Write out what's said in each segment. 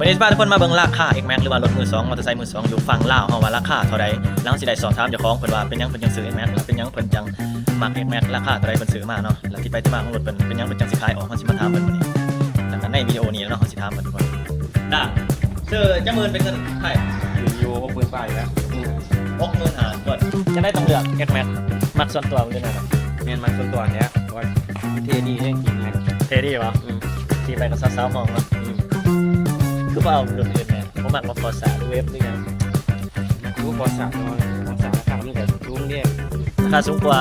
ເດ ຊິພາທຸກຄົນມາເບິ່ງລາຄາ X-Max ຫຼືວ່າລົດມືສອງ ມໍເຕີໄຊມືສອງຢູ່ຝັ່ງລາວເຮົາວ່າລາຄາເທົ່າໃດ. ແລ້ວເຮົາຊິໄດ້ສອບຖາມເຈົ້າຂອງເພິ່ນວ່າເປັນຫຍັງເພິ່ນຈັ່ງຊື້ X-Max ແລະເປັນຫຍັງເພິ່ນຈັ່ງມັກ X-Max ລາຄາເທົ່າໃດເພິ່ນຊື້ມາເນາະ. ແລ້ວທີ່ໄປທີ່ມາຂອງລົດເພິ່ນເປັນຫຍັງເພິ່ນຈັ່ງຊິຂາຍອອກ ເຮົາຊິມາຖາມເພິ່ນມື້ນີ້. ແລ້ວກໍໃນວິດີໂອນີ້ເນາະ ເຮົາຊິຖາມເພິ່ນທຸກຄົນ. ດາ ຊື້ຈັກໝື່ນເປັນເງິນໄທ? ຢູ່ ຫົກໝື່ນ ປາຍແລ້ວ. ຫົກໝື່ນຫ້າ ທຸກຄົນ. ຈັ່ງໃດຕ້ອງເລືອກ X-Max ມັກສ່ວນຕົວເພິ່ນແນວໃດ? ແມ່ນ ມັກສ່ວນຕົວຫັ້ນແຫຼະ ເພາະວ່າເທ່ດີເດ້ ຂີ່ງ່າຍ. ເທ່ດີຫວາ? ອືມ ຂີ່ໄປກໍສາວໆມອງເນາະ. ອືມ ຄືບໍ່ເອົາລຸ້ນອື່ນແດ່? ບໍ່ມັກບໍ່ Corsa ຫຼື Wave ຫຼືຫຍັງ? ມັກຢູ່ Corsa ເນາະ Corsa ລາຄາມັນກໍສູງເດ້. ລາຄາສູງກວ່າ.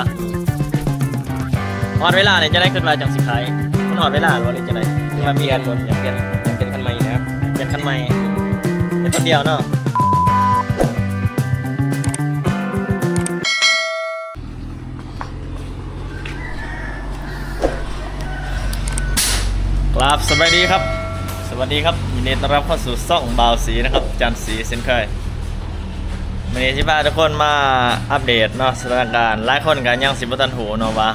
ຮອດເວລາແລ້ວຈັ່ງໃດ ຄິດວ່າຈັ່ງຊິຂາຍ? ມັນຮອດເວລາແລ້ວບໍ່ ຫຼືຈັ່ງໃດ? ຫຼືວ່າມີເຫດຜົນ? ຢາກປ່ຽນ ຢາກປ່ຽນຄັນໃໝ່ນະ. ປ່ຽນຄັນໃໝ່ ເປັນຄົນດຽວເນາະ. ກາບສະບາຍດີຄັບ ສະຫວັດດີຄັບ ຍິນດີຕ້ອນຮັບເຂົ້າສູ່ຊ່ອງບ່າວສີນະຄັບ ຈັນສີເຊັ່ນເຄີຍ. ມື້ນີ້ຊິພາທຸກຄົນມາອັບເດດເນາະ ສະຖານະການ. ຫຼາຍຄົນກໍຍັງຊິບໍ່ທັນຮູ້ເນາະວ່າ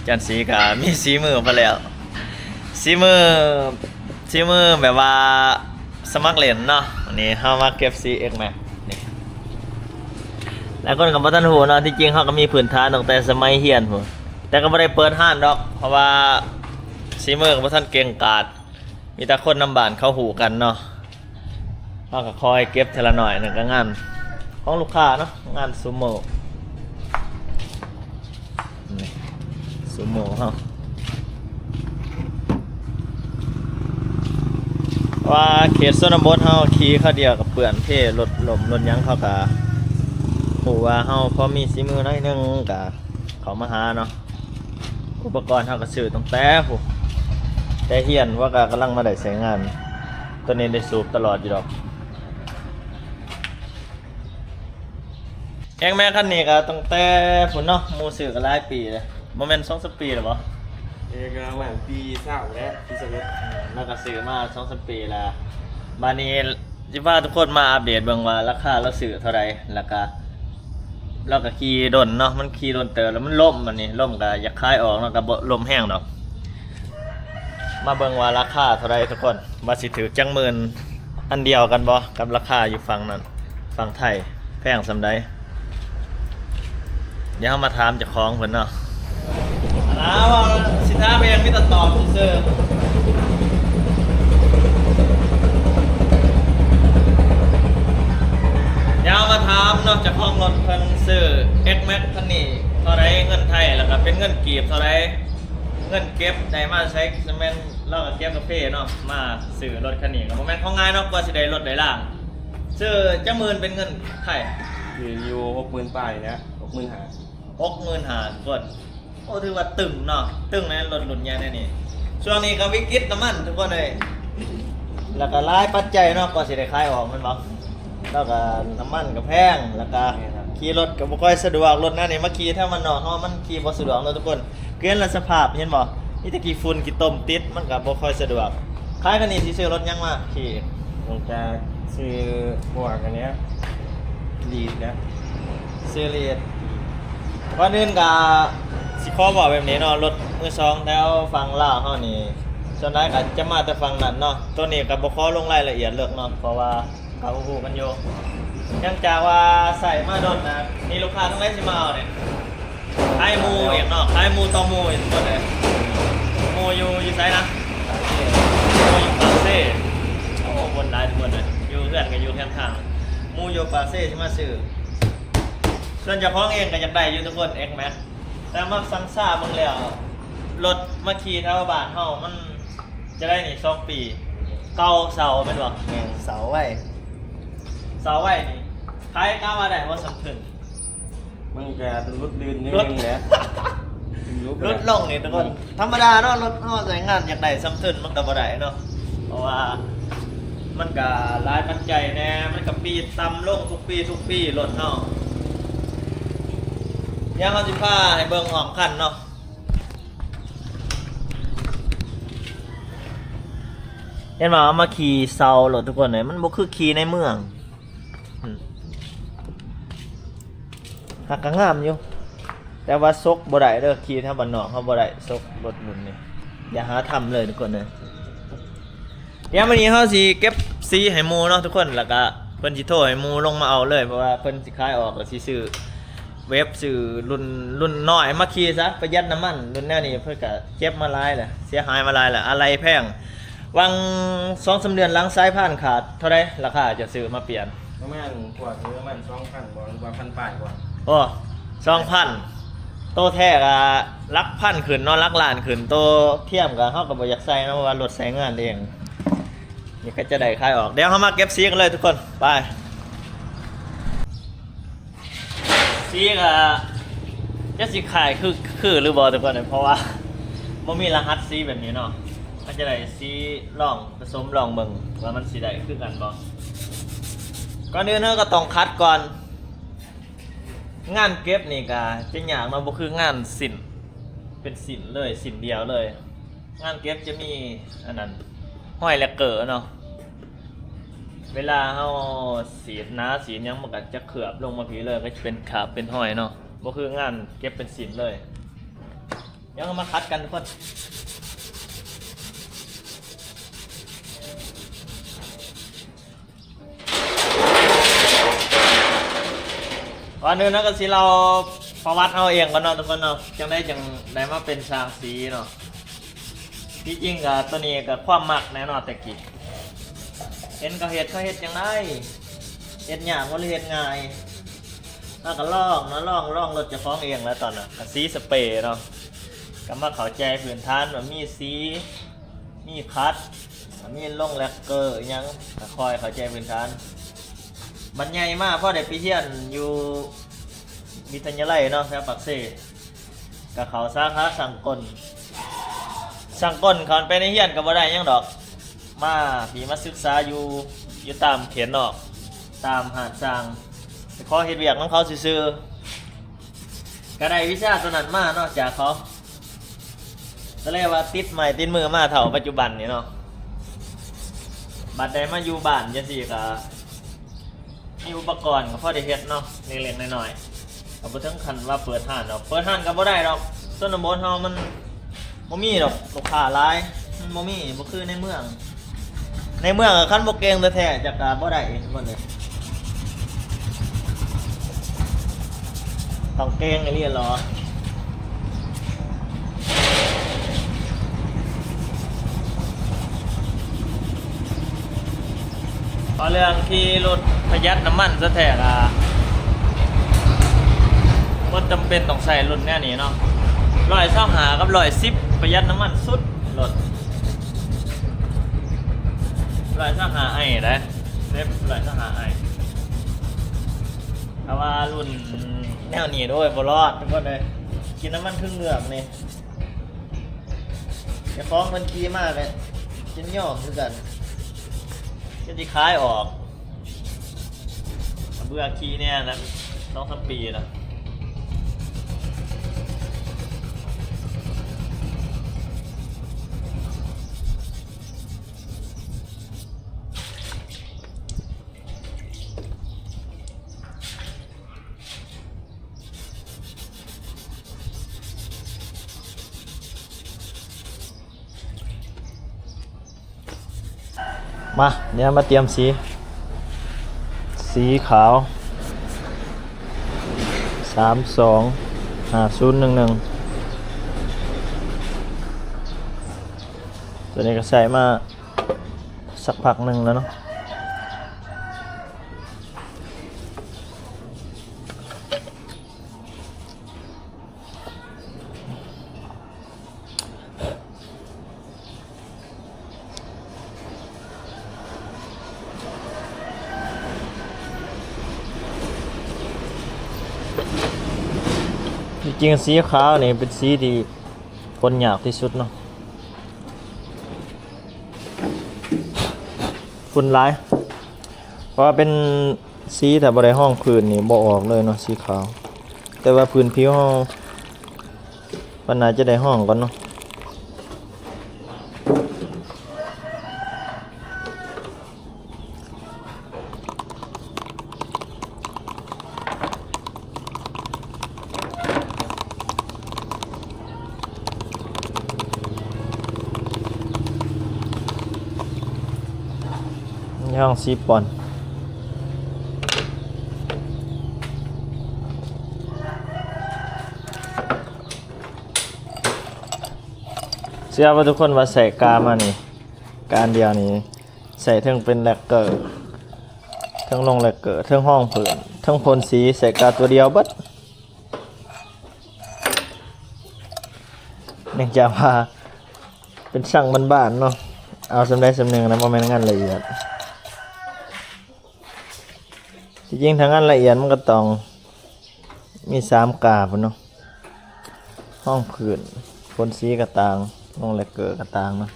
ຈັນສີກໍມີສີມືມາແລ້ວ ສີມື ສີມືແບບວ່າ ສະໝັກຫຼິ້ນເນາະ. ອັນນີ້ເຮົາມາເກັບສີ X-Max ນີ້ ຫຼາຍຄົນກໍບໍ່ທັນຮູ້ເນາະ. ທີ່ຈິງເຮົາກໍມີພື້ນຖານຕັ້ງແຕ່ສະໄໝຮຽນພຸ້ນ ແຕ່ກໍບໍ່ໄດ້ເປີດຮ້ານດອກ ເພາະວ່າສີມືກໍບໍ່ທັນເກັ່ງກາດ ມີແຕ່ຄົນນຳບ້ານເຂົາຮູ້ກັນເນາະ. ເຮົາກໍຄອຍເກັບເທື່ອລະໜ້ອຍ ນັ້ນກໍງານຂອງລູກຄ້າເນາະ ງານຊູໂມ ນີ້ ຊູໂມເຮົາ ວ່າເຂດຊົນນະບົດເຮົາຂີ່ຄາວດຽວກັບເປື້ອນເພ ລົດລົ້ມລົດຫຍັງ ເຂົາກະຮູ້ວ່າເຮົາພໍມີສີມືໜ້ອຍໜຶ່ງ ກະເຂົ້າມາຫາເນາະ. ອຸປະກອນເຮົາກະຊື້ຕັ້ງແຕ່ພຸ້ນ ແຕ່ຮຽນວ່າກະກຳລັງມາໄດ້ໃຊ້ງານ ໂຕນີ້ໄດ້ສູບຕະຫຼອດຢູ່ດອກ. X-Max ຄັນນີ້ກໍຕັ້ງແຕ່ພຸ້ນເນາະ ໝູ່ຊື້ກໍຫຼາຍປີແລ້ວ ບໍ່ແມ່ນສອງສາມປີແລ້ວບໍ່? ເອີ ກໍປະມານປີຊາວແຫຼະ ປີຊາວເອັດ ແລ້ວກໍຊື້ມາສອງສາມປີແລ້ວ. ບາດນີ້ຊິພາທຸກຄົນມາອັບເດດເບິ່ງວ່າລາຄາລາວຊື້ເທົ່າໃດ ແລ້ວກໍລາວກໍຂີ່ດົນເນາະ ມັນຂີ່ດົນເຕີບແລ້ວມັນລົ້ມ ບາດນີ້ລົ້ມກໍຢາກຂາຍອອກເນາະ ກໍບໍ່ລົ້ມແຮງດອກ. ມາເບິ່ງວ່າລາຄາເທົ່າໃດທຸກຄົນ ວ່າຊິຖືກຈັກໝື່ນ ອັນດຽວກັນບໍ່ກັບລາຄາຢູ່ຝັ່ງນັ້ນ ຝັ່ງໄທ ແພງສ່ຳໃດ? ດຽວເຮົາມາຖາມເຈົ້າຂອງເພິ່ນເນາະ. ອັນນາເວົ້າຊິຖາມອີ່ຫຍັງ ມີແຕ່ຕອບຊື່ໆ. ດຽວເຮົາມາຖາມເນາະ ເຈົ້າຂອງລົດເພິ່ນຊື້ X-Max ຄັນນີ້ເທົ່າໃດເງິນໄທ ແລ້ວກໍເປັນເງິນກີບເທົ່າໃດ? ເງິນເກັບໄດ້ມາໃສ? ແມ່ນລາວກໍເກັບກາເຟເນາະ ມາຊື້ລົດຄັນນີ້ ກໍບໍ່ແມ່ນຂອງງ່າຍເນາະ ກວ່າຊິໄດ້ລົດໄດ້ລາງ. ຊື້ຈັກໝື່ນເປັນເງິນໄທ? ຢູ່ ຢູ່ ຫົກໝື່ນ ປາຍແຫຼະ ຫົກໝື່ນຫ້າ ຫົກໝື່ນຫ້າ ທຸກຄົນ. ໂອ້ ຖືວ່າຕຶງເນາະ ຕຶງໃນລົດລຸ້ນໃຫຍ່ແນວນີ້. ຊ່ວງນີ້ກໍວິກິດນ້ຳມັນທຸກຄົນເອີຍ ແລ້ວກໍຫຼາຍປັດໄຈເນາະ ກວ່າຊິໄດ້ຂາຍອອກແມ່ນບໍ່? ແລ້ວກໍນ້ຳມັນກໍແພງ ແລ້ວກໍຂີ່ລົດກໍບໍ່ຄ່ອຍສະດວກ. ລົດແນວນີ້ມາຂີ່ແຖວບ້ານນອກເຮົາມັນຂີ່ບໍ່ສະດວກເນາະທຸກຄົນ. ເຫັນລະສະພາບ ເຫັນບໍ່? ມີແຕ່ຂີ້ຝຸ່ນຂີ້ຕົມຕິດ ມັນກໍບໍ່ຄ່ອຍສະດວກ. ຂາຍຄັນນີ້ຊິຊື້ລົດຫຍັງມາຂີ່? ຕ້ອງຈະຊື້ພວກອັນເນີ້ຍ ລີດນະ ຊື້ລີດ. ກ່ອນອື່ນກໍຊິຂໍເວົ້າແບບນີ້ເນາະ ລົດມືສອງແຖວຝັ່ງລາວເຮົານີ້ ສ່ວນຫຼາຍກໍຈະມາແຕ່ຝັ່ງນັ້ນເນາະ. ໂຕນີ້ກໍບໍ່ຂໍລົງລາຍລະອຽດເລິກເນາະ ເພາະວ່າ ກໍຮູ້ກັນຢູ່ ເນື່ອງຈາກວ່າໃຊ້ມາດົນນະ ມີລູກຄ້າທັງຫຼາຍຊິມາເອົານີ້ ຂາຍໝູ່ອີກເນາະ ຂາຍໝູ່ຕໍ່ໝູ່ອີກ ທຸກຄົນເອີຍ. ໝູ່ຢູ່ ຢູ່ໃສນະ? ໝູ່ຢູ່ປາກເຊ. ໂອ້ ຄົນຫຼາຍ ທຸກຄົນເອີຍ ຢູ່ເຮືອນກໍຢູ່ແຄມທາງ. ໝູ່ຢູ່ປາກເຊຊິມາຊື້. ສ່ວນເຈົ້າຂອງເອງກໍຢາກໄດ້ຢູ່ ທຸກຄົນ X-Max ແຕ່ມາຊັງຊາເບິ່ງແລ້ວ ລົດມາຂີ່ແຖວບ້ານເຮົາມັນ ຈະໄດ້ນີ້ສອງປີ ເກົ່າເຊົາແມ່ນບໍ່? ແມ່ນ ເຊົາໄວ້ ເຊົາໄວ້ນີ້ ຂາຍກະວ່າໄດ້ບໍ່ສ່ຳທຶນ? ມັນກະຫຼຸດລື່ນໜ້ອຍໜຶ່ງແຫຼະ ຫຼຸດລົງນີ້ທຸກຄົນ ທຳມະດາເນາະ ລົດເຮົາໃຊ້ງານຢາກໄດ້ສ່ຳທຶນມັນກະບໍ່ໄດ້ເນາະ ເພາະວ່າມັນກະຫຼາຍປັດໄຈແດ່ ມັນກະປີດຕ່ຳລົງທຸກປີ ທຸກປີລົດເຮົາ. ດຽວເຮົາຊິພາໃຫ້ເບິ່ງອ້ອມຄັນເນາະ. ເຫັນວ່າເອົາມາຂີ່ເຊົາໂລດທຸກຄົນເອີຍ ມັນບໍ່ຄືຂີ່ໃນເມືອງ. ຫາກກໍງາມຢູ່ ແຕ່ວ່າສົກບໍ່ໄດ້ເດີ ຂີ່ແຖວບ້ານນອກເຮົາບໍ່ໄດ້ສົກລົດລຸ້ນນີ້ ຢ່າຫາທຳເລີຍທຸກຄົນເອີຍ. ດຽວມື້ນີ້ເຮົາຊິເກັບສີໃຫ້ໝູ່ເນາະທຸກຄົນ ແລ້ວກະເພິ່ນຊິໂທໃຫ້ໝູ່ລົງມາເອົາເລີຍ ເພາະວ່າເພິ່ນຊິຂາຍອອກ ກະຊິຊື້ເວັບ ຊື້ລຸ້ນ ລຸ້ນນ້ອຍມາຂີ່ຊະ ປະຢັດນ້ຳມັນ. ລຸ້ນແນວນີ້ເພິ່ນກະເຈັບມາຫຼາຍແລ້ວ ເສຍຫາຍມາຫຼາຍແລ້ວ ອາໄຫຼ່ແພງ. ຫວ່າງສອງສາມເດືອນຫຼັງ ສາຍພານຂາດ ເທົ່າໃດລາຄາເຈົ້າຊື້ມາປ່ຽນ? ປະມານ ກວ່າ ປະມານສອງພັນບໍ່ ຫຼືວ່າພັນປາຍບໍ່? ໂອ້ ສອງພັນ ໂຕແທ້ກະຫຼັກພັນຂຶ້ນເນາະ ຫຼັກລ້ານຂຶ້ນ. ໂຕທຽມກະ ເຮົາກະບໍ່ຢາກໃສ່ເນາະ ເພາະວ່າລົດໃຊ້ງານເອງ. ນີ້ກະຈະໄດ້ຂາຍອອກ. ດຽວເຮົາມາເກັບສີກັນເລີຍທຸກຄົນ ໄປ. ສີກະຈະຊິຄ້າຍຄື ຄືຫຼືບໍ່ທຸກຄົນ ເພາະວ່າບໍ່ມີລະຫັດສີແບບນີ້ເນາະ. ເຮົາຈະໄດ້ສີລອງປະສົມລອງເບິ່ງວ່າມັນຊິໄດ້ຄືກັນບໍ່. ກ່ອນອື່ນເຮົາກະຕ້ອງຂັດກ່ອນ. ງານເກັບນີ້ກະຈະຍາກເນາະ ບໍ່ຄືງານສິ້ນ ເປັນສິ້ນເລີຍ ສິ້ນດຽວເລີຍ. ງານເກັບຈະມີອັນນັ້ນ ຮອຍແລັກເກີເນາະ ເວລາເຮົາສີດໜາສີດຫຍັງ ມັນກະຈະເຂືອບລົງມາພີ້ເລີຍ ກະຈະເປັນຄາບເປັນຮອຍເນາະ ບໍ່ຄືງານເກັບເປັນສິ້ນເລີຍ. ດຽວເຮົາມາຂັດກັນທຸກຄົນ. ກ່ອນອື່ນເຮົາກະຊິເລົ່າປະຫວັດເຮົາເອງກ່ອນເນາະທຸກຄົນເນາະ ຈັ່ງໃດຈັ່ງໄດ້ມາເປັນຊ່າງສີເນາະ. ທີ່ຈິງກະໂຕນີ້ກະຄວາມມັກແນ່ເນາະ ແຕ່ກີ້ເຫັນເຂົາເຮັດ ເຂົາເຮັດຈັ່ງໃດ ເຮັດຍາກບໍ່ ຫຼືເຮັດງ່າຍ? ເຮົາກະລອງເນາະ ລອງ ລອງລົດເຈົ້າຂອງເອງແລ້ວຕອນນັ້ນ ກະສີສະເປເນາະ ກະມາເຂົ້າໃຈພື້ນຖານວ່າມີສີ ມີຂັດ ມີລົງແລັກເກີອີ່ຫຍັງ ກະຄ່ອຍເຂົ້າໃຈພື້ນຖານ. ບັດໃຫຍ່ມາພໍໄດ້ໄປຮຽນຢູ່ວິທະຍາໄລເນາະ ແຖວປາກເຊ ກະເຂົ້າສາຂາຊ່າງກົນ. ຊ່າງກົນເຂົ້າໄປໃນຮຽນກະບໍ່ໄດ້ຫຍັງດອກ ມາພີ້ມາສຶກສາຢູ່ ຢູ່ຕາມເຂດນອກ ຕາມຮ້ານຊ່າງ ໄປຂໍເຮັດວຽກນຳເຂົາຊື່ໆ ກະໄດ້ວິຊາໂຕນັ້ນມາເນາະ ຈາກເຂົາ ກະເລີຍວ່າຕິດໄມ້ຕິດມືມາເທົ່າປັດຈຸບັນນີ້ເນາະ. ບັດໄດ້ມາຢູ່ບ້ານຈັ່ງຊີ້ກະມີອຸປະກອນ ກະພໍໄດ້ເຮັດເນາະ ເລັກໆນ້ອຍໆ ກະບໍ່ເຖິງຂັ້ນວ່າເປີດຮ້ານດອກ ເປີດຮ້ານກະບໍ່ໄດ້ດອກ. ຊົນນະບົດເຮົາມັນບໍ່ມີດອກ ລູກຄ້າຫຼາຍ ມັນບໍ່ມີ ບໍ່ຄືໃນເມືອງ. ໃນເມືອງກະຄັນບໍ່ເກັ່ງແທ້ໆ ຈັກກະບໍ່ໄດ້ທຸກຄົນເອີຍ ຕ້ອງເກັ່ງອີ່ຫຼີຫຼໍ. ເວົ້າເລື່ອງຂີ່ລົດປະຢັດນ້ຳມັນແທ້ໆ ກະບໍ່ຈຳເປັນຕ້ອງໃຊ້ລຸ້ນແນວນີ້ເນາະ ຮ້ອຍຊາວຫ້າກັບຮ້ອຍສິບ ປະຢັດນ້ຳມັນສຸດ ລົດຮ້ອຍຊາວຫ້າໄອເດ້ ເວັບຮ້ອຍຊາວຫ້າໄອ. ຖ້າວ່າລຸ້ນແນວນີ້ໂອ້ຍ ບໍ່ລອດທຸກຄົນເອີຍ ກິນນ້ຳມັນຄືເງືອກນີ້. ເຈົ້າຂອງເພິ່ນຂີ່ມາກະຈົນຍອມຄືກັນ ຈົນຊິຂາຍອອກ ເບື່ອຂີ່ແນ່ນະ ສອງສາມປີລະ. ມາ ດຽວມາຕຽມສີ ສີຂາວ ສາມສອງຫ້າສູນໜຶ່ງໜຶ່ງ ໂຕນີ້ກະໃຊ້ມາສັກພັກໜຶ່ງແລ້ວເນາະ. ທີ່ຈິງສີຂາວນີ້ເປັນສີທີ່ພົ້ນຍາກທີ່ສຸດເນາະ ຝຸ່ນຫຼາຍ ເພາະວ່າເປັນ ສີຖ້າບໍ່ໄດ້ຮອງພື້ນນີ້ບໍ່ອອກເລີຍເນາະ ສີຂາວ ແຕ່ວ່າພື້ນຜິວເຮົາ ມັນໜ້າຈະໄດ້ຮອງກ່ອນເນາະ. ເ ຫ້ອງສີ່ປ່ອນ. ເຊື່ອບໍ່ທຸກຄົນວ່າໃສ່ກາມານີ້ ກາອັນດຽວນີ້ ໃສ່ເຖິງເປັນແລັກເກີ ເຖິງລົງແລັກເກີ ເຖິງຮອງພື້ນ ເຖິງພົ່ນສີ ໃສ່ກາຕົວດຽວເບິດ. ເນື່ອງຈາກວ່າເປັນຊ່າງບ້ານໆເນາະ ເອົາສ່ຳໃດສ່ຳໜຶ່ງນະ ບໍ່ແມ່ນງານລະອຽດ. ທີ່ຈິງຖ້າງານລະອຽດມັນກໍຕ້ອງມີສາມກາພຸ້ນເນາະ ຮອງພື້ນ ພົ່ນສີກໍຕ່າງ ລົງແລັກເກີກໍຕ່າງເນາະ.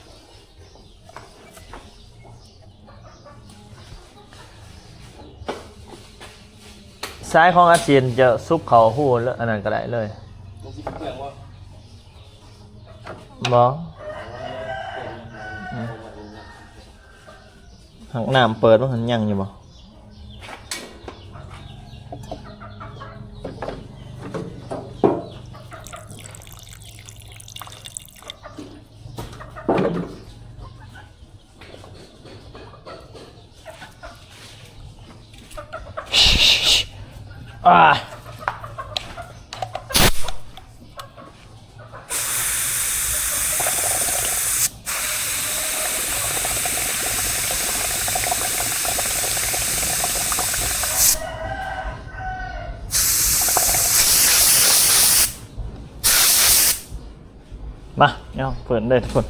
ສາຍຂອງອາຊີນຈະຊຸບເຂົ້າຮູອັນນັ້ນກໍໄດ້ເລີຍ. ມັນຊິເປືອງບໍ່? ບໍ່. ອືມ. ຫາກນ້ຳເປີດ ມັນຍັງຢູ່ບໍ່? ມາ ເອົາເປີດເດີທຸກຄົນ.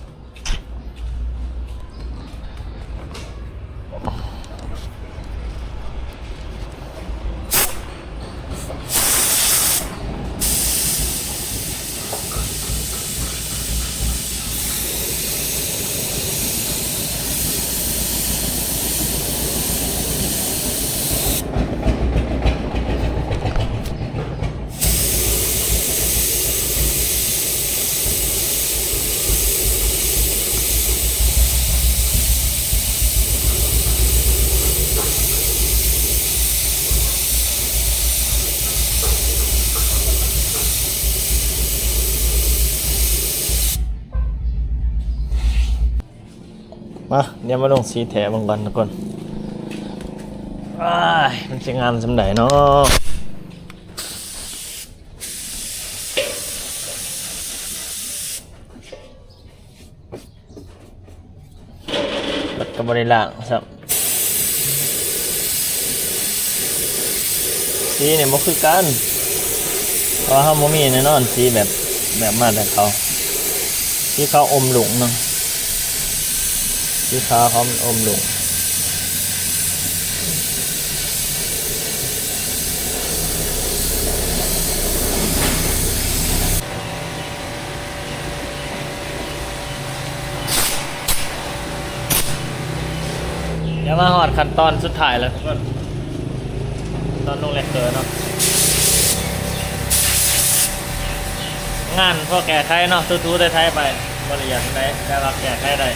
ມາ ດຽວມາລົງສີແທ້ເບິ່ງກ່ອນທຸກຄົນ. ອ້າຍ ມັນຊິງາມສ່ຳໃດເນາະ? ລົດກໍບໍ່ໄດ້ລ້າງຊ້ຳ. ສີນີ້ບໍ່ຄືກັນ ເພາະວ່າເຮົາບໍ່ມີແນ່ນອນ ສີແບບ ແບບມາແຕ່ເຂົາ ສີຂາວອົມລຸ້ງເນາະ ສີຂາວເຂົາມັນອົມລຸ້ງ. ດຽວມາຮອດຂັ້ນຕອນສຸດທ້າຍແລ້ວທຸກຄົນ ຕອນລົງແລັກເກີເນາະ. ງານພໍແກ້ໄຂເນາະ ຖູໆໄຖໆໄປ ບໍ່ລະອຽດປານໃດ ແຕ່ວ່າແກ້ໄຂໄດ້.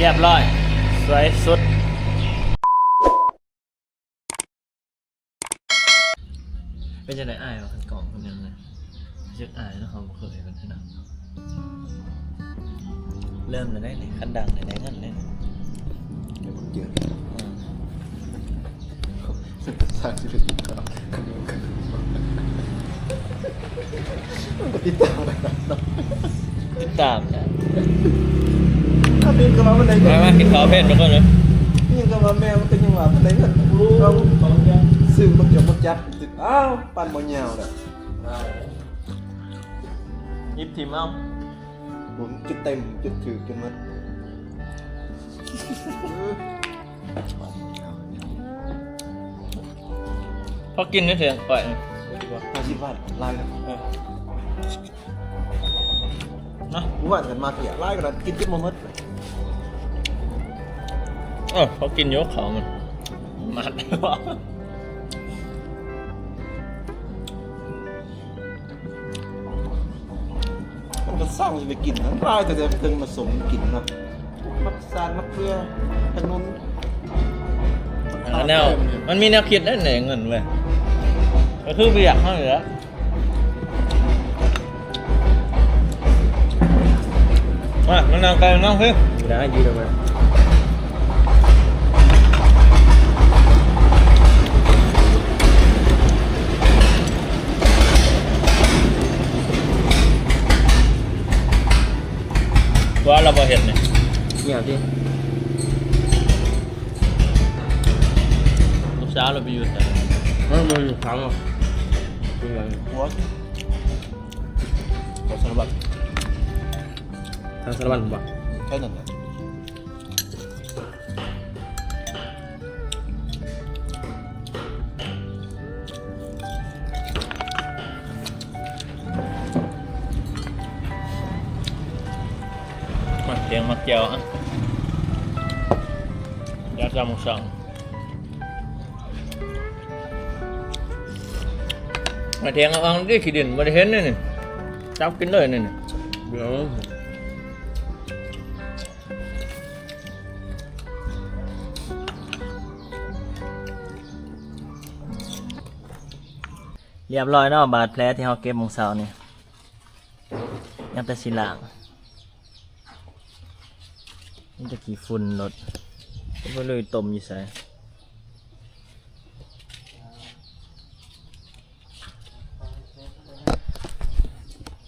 ຮຽບຮ້ອຍ ສວຍສຸດ. ເປັນຈັ່ງໃດອ້າຍວ່າຄັນກ້ອງເປັນຫຍັງນະ? ຮູ້ສຶກອາຍເນາະ ເຮົາບໍ່ເຄີຍເປັນເທື່ອນະ. ເລີ່ມແລ້ວເດ້ນີ້ ຄັນດັງແລ້ວໄດ້ເງິນເດ້ນີ້. ມັນກໍຕິດຕາມໄດ້ເນາະ ຕິດຕາມນະ ຖ້າເປັນກໍວ່າມັນໄດ້ເງິນ ມາ ມາກິນເຂົ້າເພນທຸກຄົນເອີຍ ຍັງກໍວ່າແມ່ມັນກໍຍັງວ່າມັນໄດ້ເງິນ ເອົາ ຊື້ບັກຈອກບັກຈັກ ອ້າວ ປັນບໍ່ຍາວແລ້ວ ຫຍິບຖິ້ມເອົາ ໝູນຈຸດເຕັມ ຈຸດຖືກຈົນໝົດ ພໍກິນໄດ້ເທື່ອ ຂ້ອຍ ຫ້າສິບບາດ ຫຼາຍນະ ເອີ ນະ ມື້ວານກັນມາເພຍ ຫຼາຍຂະໜາດ ກິນຈົນບໍ່ໝົດ ເອີ ພໍກິນຢູ່ ເຂົ້າມັນ ມັດ ມັນກໍສ້າງຊິໄດ້ກິນນະ ຫຼາຍແຕ່ເຖິງມາສົມກິນເນາະ ໝາກສານ ໝາກເຟືອ ຂະໜຸນ ອັນແນວ ມັນມີແນວຄິດໄດ້ເງິນເວີຍ ກໍຄືວຽກເຮົານີ້ແຫຼະ ມາ ມານັ່ງໃກ້ນ້ອງເພິ່ນ ໄດ້ ຢືນອອກມາ. ວ່າລາວບໍ່ເຮັດນີ້ ງຽບຕິ ລູກສາວລາວໄປຢູ່ໃສ? ເອີ ມັນຢູ່ທາງ ຢູ່ທາງ ຫົວ ຫົວສາລະວັນ ທາງສາລະວັນບໍ່? ແຄ່ນັ້ນແຫຼະ. ໝາກແຕງໝາກແຈ່ວ ອະ ຢາກຈຳໝາກສັງ ໝາກແຕງເອົາອອກເດ້ ຂີ້ດິນ ບໍ່ໄດ້ເຫັນເດ້ນີ້ ຈັບກິນເລີຍນີ້ ດຽວ ຮຽບຮ້ອຍເນາະ ບາດແຜທີ່ເຮົາເກັບມື້ເຊົ້ານີ້ ຍັງແຕ່ຊິລ້າງ ມີແຕ່ຂີ້ຝຸ່ນລົດ ບໍ່ຮູ້ໄປຕົ້ມຢູ່ໃສ.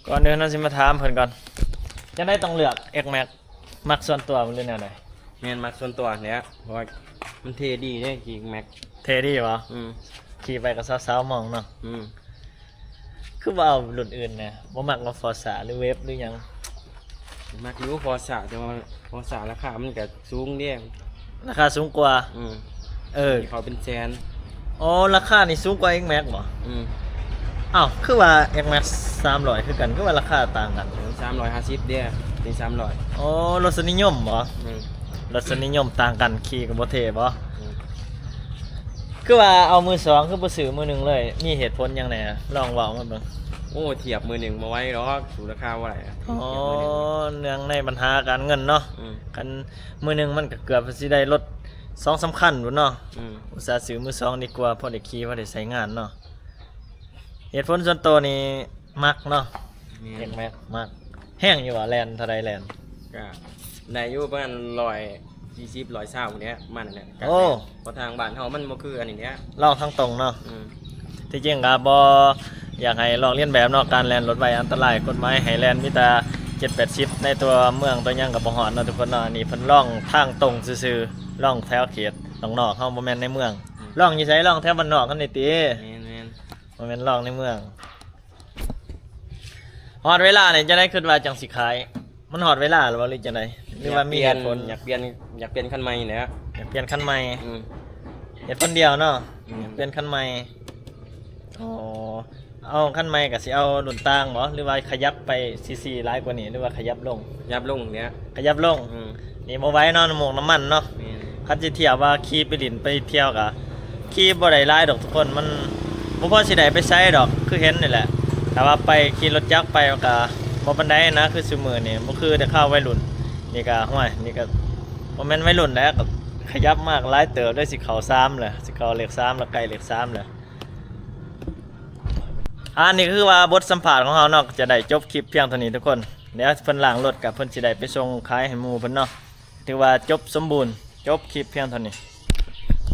ກ່ອນອື່ນເຮົາຊິມາຖາມເພິ່ນກ່ອນ ຈັ່ງໃດຕ້ອງເລືອກ X-Max ມັກສ່ວນຕົວບໍ່ ຫຼືແນວໃດ? ແມ່ນ ມັກສ່ວນຕົວແຫຼະ ເພາະວ່າມັນເທ່ດີເດ້ X-Max ເທ່ດີບໍ່? ອືມ ຂີ່ໄປກໍສາວໆມອງເນາະ ອືມ ຄືບໍ່ເອົາລຸ້ນອື່ນແດ່? ບໍ່ມັກວ່າ Forza ຫຼື Wave ຫຼືຫຍັງ? ມັກຢູ່ Forza ແຕ່ວ່າ Forza ລາຄາມັນກໍສູງເດ້ ລາຄາສູງກວ່າ ອືມ ເອີ ເຂົາເປັນແສນ ອໍ ລາຄານີ້ສູງກວ່າ X-Max ບໍ່? ອືມ ອ້າວ ຄືວ່າ X-Max ສາມຮ້ອຍຄືກັນ ຄືວ່າລາຄາຕ່າງກັນ? ສາມຮ້ອຍຫ້າສິບເດ້ ເປັນສາມຮ້ອຍ ອໍ ລົດສະນິຍົມບໍ່? ອືມ ລົດສະນິຍົມຕ່າງກັນ ຂີ່ກໍບໍ່ເທ່ບໍ່? ອືມ ຄືວ່າເອົາມືສອງ ຄືບໍ່ຊື້ມືໜຶ່ງເລີຍ ມີເຫດຜົນຫຍັງແດ່? ລອງເວົ້າມາເບິ່ງ. ໂອ້ ທຽບມືໜຶ່ງບໍ່ໄຫວດອກ ສູ້ລາຄາບໍ່ໄດ້ ອໍ ທຽບມືໜຶ່ງ ເນື່ອງໃນບັນຫາການເງິນເນາະ ອືມ ຄັນມືໜຶ່ງມັນກໍເກືອບຊິໄດ້ລົດສອງສາມຄັນພຸ້ນເນາະ ອືມ ອຸດສ່າຊື້ມືສອງດີກວ່າ ພໍໄດ້ຂີ່ ພໍໄດ້ໃຊ້ງານເນາະ ເຫດຜົນສ່ວນໂຕນີ້ມັກເນາະ ແມ່ນ X-Max ມັກ ແຮງຢູ່ບໍ່? ແລ່ນເທົ່າໃດແລ່ນ? ກະໄດ້ຢູ່ ປະມານຮ້ອຍສີ່ສິບ ຮ້ອຍຊາວນີ້ແຫຼະ ປະມານນັ້ນແຫຼະ ໂອ້ ເພາະທາງບ້ານເຮົາມັນບໍ່ຄືອັນນີ້ແຫຼະ ລອງທາງຕົງເນາະ ອືມ ທີ່ຈິງກໍບໍ່ຢາກໃຫ້ລອກລຽນແບບເນາະ ການແລ່ນລົດໄວອັນຕະລາຍ ກົດໝາຍໃຫ້ແລ່ນມີແຕ່ເຈັດແປດສິບ ໃນຕົວເມືອງຕົວຫຍັງກໍບໍ່ຮອດເນາະທຸກຄົນເນາະ ອັນນີ້ເພິ່ນລອງທາງຕົງຊື່ໆ ລອງແຖວເຂດນອກໆ ເຮົາບໍ່ແມ່ນໃນເມືອງ ອືມ ລອງຢູ່ໃສ? ລອງແຖວບ້ານນອກຫັ້ນນີ້ຕິ? ແມ່ນໆ ບໍ່ແມ່ນລອງໃນເມືອງ. ຮອດເວລານີ້ຈັ່ງໃດຄິດວ່າຈັ່ງຊິຂາຍ? ມັນຮອດເວລາແລ້ວບໍ່ ຫຼືຈັ່ງໃດ? ຫຼືວ່າມີເຫດຜົນ? ຢາກປ່ຽນ ຢາກປ່ຽນ ຢາກປ່ຽນຄັນໃໝ່ແຫຼະ ຢາກປ່ຽນຄັນໃໝ່ ອືມ ເຫດຜົນດຽວເນາະ ອືມ ຢາກປ່ຽນຄັນໃໝ່ ອໍ ເອົາຄັນໃໝ່ກໍຊິເອົາລຸ້ນຕ່າງບໍ່ ຫຼືວ່າຂະຫຍັບໄປຊີຊີຫຼາຍກວ່ານີ້ ຫຼືວ່າຂະຫຍັບລົງ? ຂະຫຍັບລົງແຫຼະ ຂະຫຍັບລົງ ອືມ ນີ້ບໍ່ໄຫວເນາະ ນ້ຳໝົກນ້ຳມັນເນາະ ແມ່ນ ຄັນຊິທຽບວ່າຂີ່ໄປຫຼິ້ນໄປທ່ຽວກະຂີ່ບໍ່ໄດ້ຫຼາຍດອກທຸກຄົນ ມັນບໍ່ພໍຊິໄດ້ໄປໃສດອກ ຄືເຫັນນີ້ແຫຼະ ຖ້າວ່າໄປຂີ່ລົດຈັກໄປມັນກະບໍ່ປານໃດນະ ຄືຊຸມື້ນີ້ບໍ່ຄືແຕ່ຄາວໄວລຸ້ນ ນີ້ກະ ຫ້ວຍ ນີ້ກະບໍ່ແມ່ນໄວລຸ້ນແຫຼະ ກະຂະຫຍັບມາກະຫຼາຍເຕີບເລີຍ ຊິເຂົ້າສາມແລ້ວ ຊິເຂົ້າເລກສາມແລ້ວ ໃກ້ເລກສາມແລ້ວ. ອັນນີ້ຄືວ່າບົດສຳພາດຂອງເຮົາເນາະ ຈະໄດ້ຈົບຄລິບພຽງເທົ່ານີ້ທຸກຄົນ ດຽວເພິ່ນລ້າງລົດ ກະເພິ່ນຊິໄດ້ໄປສົ່ງຂາຍໃຫ້ໝູ່ເພິ່ນເນາະ ຖືວ່າຈົບສົມບູນ ຈົບຄລິບພຽງເທົ່ານີ້